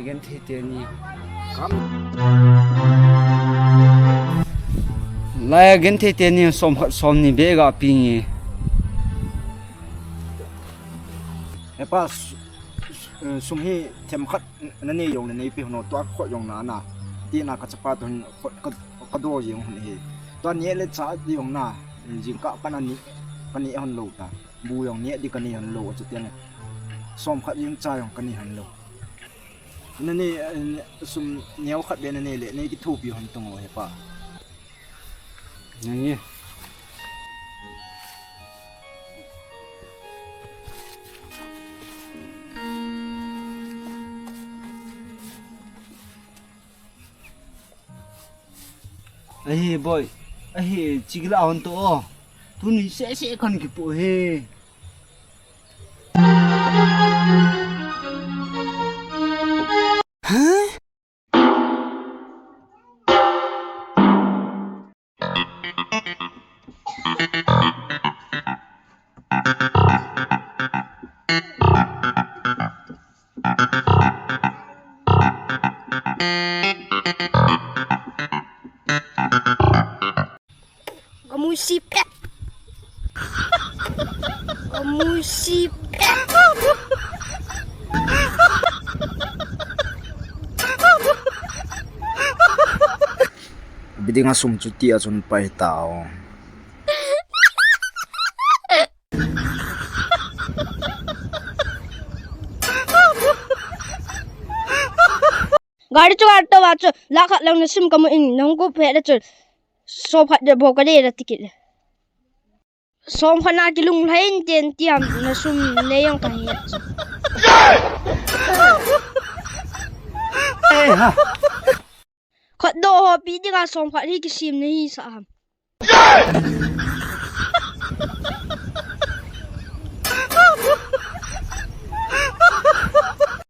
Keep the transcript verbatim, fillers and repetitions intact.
Genthei teni. Lai genthei teni som khat som ni beh ga pe nge. Hepa, s-, s-, sum hi themkhat nanei jong le neipe hon o, tua khat jong nana. Tina kachapa toh hin khat ka, kado jeng hon hi. Tua neh le chah jong na, jingkah kana neh, kanei hon lou ta. Bu jong neh di kanei hon lou, achuti le som khat jeng cha jong kanei hon lou. Nanei, eh, sum neo khat beh nanei le, nei kithopi hon tong o hepa. Nge. Ahi, boi. Ahi, chigila hon to o. Tuni seh seh kan kipo he. Huh? Kamusi pet. Kamusi pet. Biding a sum chu tia chun pai tao. Gari chu gari to wa chu, lakh khat lang na sim kamu in, nang ku phe da chu, som khat de bo ka de da tikit le. Som khat na kilung lhain ten tiam na sum nei jong ka he chu. Eh, ha. Khat do ho pi dinga som khat hi kisim na hi sa ham.